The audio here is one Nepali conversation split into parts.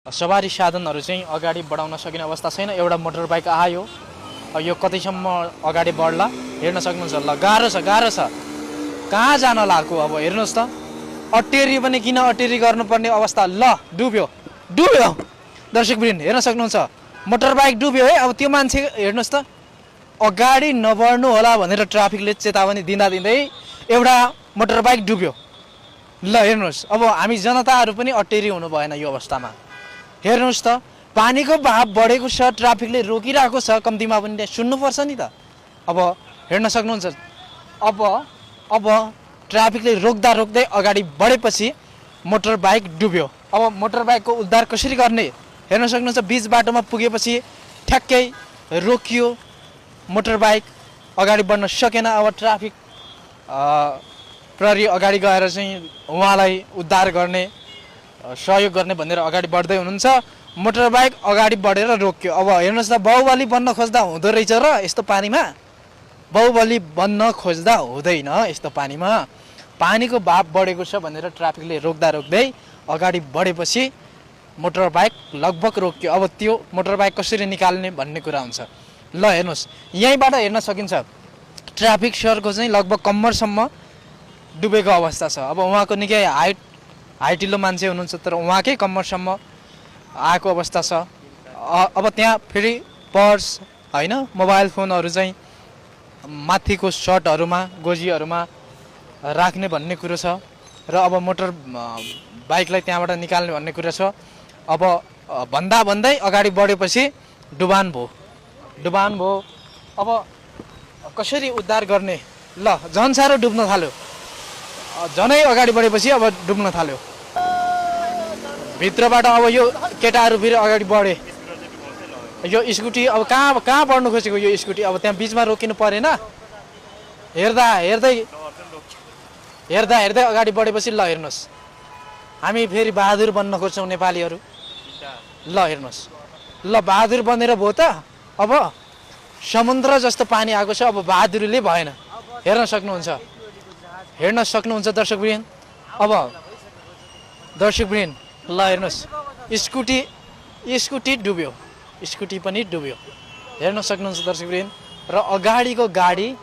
सवारी साधनहरू चाहिँ अगाडि बढाउन सकिने अवस्था छैन। एउटा मोटर बाइक आयो, यो कतिसम्म अगाडि बढ्ला हेर्न सक्नुहुन्छ। ल गाह्रो छ कहाँ जान लाग्यो अब हेर्नुहोस् त। अटेरी पनि किन अटेरी गर्नुपर्ने अवस्था। ल डुब्यो दर्शकवृन्द हेर्न सक्नुहुन्छ, मोटर बाइक डुब्यो है। अब त्यो मान्छे हेर्नुहोस् त, अगाडि नबढ्नु होला भनेर ट्राफिकले चेतावनी दिँदै एउटा मोटर बाइक डुब्यो। ल हेर्नुहोस्, अब हामी जनताहरू पनि अटेरी हुनु भएन यो अवस्थामा। हेर्नुहोस् त, पानीको बहाव बढेको छ, ट्राफिकले रोकिरहेको छ, कम्तीमा पनि त्यहाँ सुन्नुपर्छ नि त। अब हेर्न सक्नुहुन्छ, अब ट्राफिकले रोक्दै अगाडि बढेपछि मोटर बाइक डुब्यो। अब मोटर बाइकको उद्धार कसरी गर्ने हेर्न सक्नुहुन्छ। बीच बाटोमा पुगेपछि ठ्याक्कै रोकियो मोटर बाइक, अगाडि बढ्न सकेन। अब ट्राफिक प्रहरी अगाडि गएर चाहिँ उहाँलाई उद्धार गर्ने, सहयोग गर्ने भनेर अगाडि बढ्दै हुनुहुन्छ। मोटर बाइक अगाडि बढेर रोक्यो। अब हेर्नुहोस् त, बाहुबली बन्न खोज्दा हुँदो रहेछ र यस्तो पानीमा। बाहुबली बन्न खोज्दा हुँदैन यस्तो पानीमा। पानीको भाव बढेको छ भनेर ट्राफिकले रोक्दै अगाडि बढेपछि मोटर बाइक लगभग रोक्यो। अब त्यो मोटर बाइक कसरी निकाल्ने भन्ने कुरा हुन्छ। ल हेर्नुहोस्, यहीँबाट हेर्न सकिन्छ ट्राफिक सरको चाहिँ लगभग कम्मरसम्म डुबेको अवस्था छ। अब उहाँको निकै हाइटिलो मान्छे हुनुहुन्छ, तर उहाँकै कम्मरसम्म आएको अवस्था छ। अब त्यहाँ फेरि पर्स होइन, मोबाइल फोनहरू चाहिँ माथिको सर्टहरूमा, गोजीहरूमा राख्ने भन्ने कुरो छ। र अब मोटर बाइकलाई त्यहाँबाट निकाल्ने भन्ने कुरा छ। अब भन्दै अगाडि बढेपछि डुबान भयो। अब कसरी उद्धार गर्ने। ल झन् साह्रो डुब्न थाल्यो, झनै अगाडि बढेपछि अब डुब्न थाल्यो भित्रबाट। अब यो केटाहरू फेरि अगाडि बढे। यो स्कुटी अब कहाँ बढ्नु खोजेको यो स्कुटी। अब त्यहाँ बिचमा रोकिनु परेन। हेर्दै अगाडि बढेपछि ल हेर्नुहोस्, हामी फेरि बहादुर बन्न खोज्छौँ नेपालीहरू। ल हेर्नुहोस्, ल बहादुर बनेर भयो त। अब समुद्र जस्तो पानी आएको छ, अब बहादुरीले भएन। हेर्न सक्नुहुन्छ दर्शकवृन्द। अब दर्शकवृन्द ल हेर्नुहोस्, स्कुटी डुब्यो, स्कुटी पनि डुब्यो। हेर्न सक्नुहुन्छ दर्शकवृन्द। र अगाडिको गाडी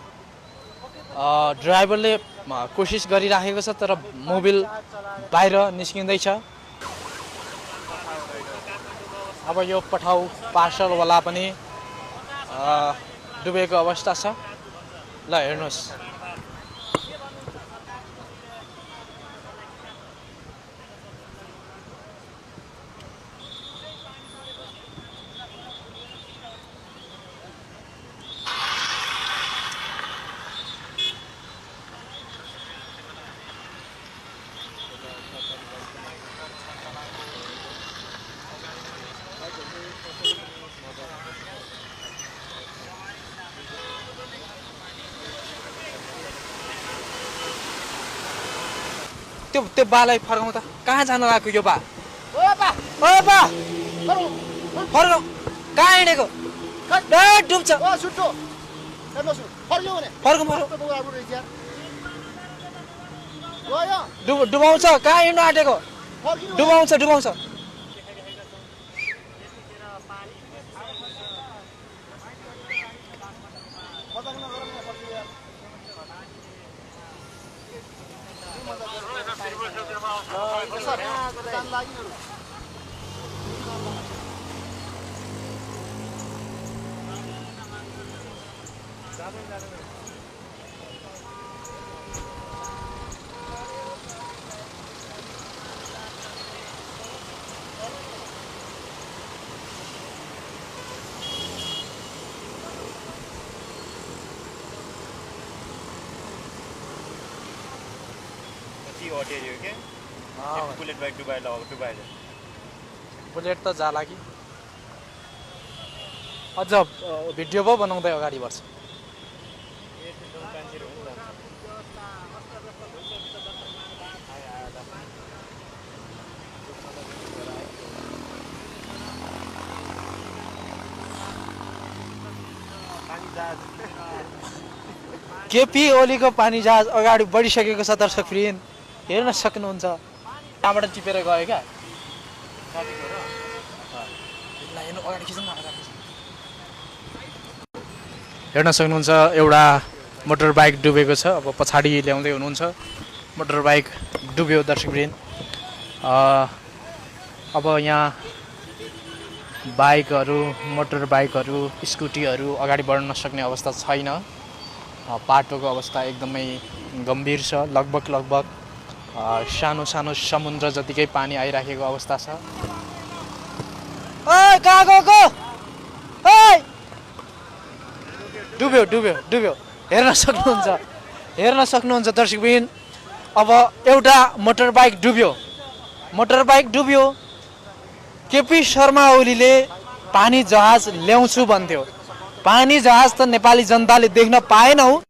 ड्राइभरले कोसिस गरिराखेको छ, तर मोबिल बाहिर निस्किँदैछ। अब यो पठाउ पार्सलवाला पनि डुबेको अवस्था छ। ल हेर्नुहोस्, त्यो बालाई फर्काउँ त। कहाँ जान लाग्यो यो बा। फर्काउ, कहाँ हिँडेको। डुब्छ। डुबाउँछ, कहाँ हिँड्नु आँटेको। डुबाउँछ। बुलेट त जाला कि अझ भिडियो पो बनाउँदै अगाडि बढ्छ। केपी ओलीको पानी जहाज अगाडि बढिसकेको छ दर्शकवृन्द। हेर्न सक्नुहुन्छ, त्यहाँबाट टिपेर गयो क्या। हेर्न सक्नुहुन्छ एउटा मोटर बाइक डुबेको छ। अब पछाडि ल्याउँदै हुनुहुन्छ मोटर बाइक डुब्यो दर्शकवृन्द। अब यहाँ बाइकहरू मोटर बाइकहरू स्कुटीहरू अगाडि बढ्न नसक्ने अवस्था छैन। बाटोको अवस्था एकदमै गम्भीर छ। लगभग सानो सानो समुद्र जतिकै पानी आइराखेको अवस्था छ। ओइ कहाँ गएको? ओइ डुब्यो डुब्यो डुब्यो। हेर्न सक्नुहुन्छ दर्शकवृन्द। अब एउटा मोटर बाइक डुब्यो। केपी शर्मा ओलीले पानी जहाज ल्याउँछु भन्थ्यो। पानी जहाज त नेपाली जनताले देख्न पाएनौ।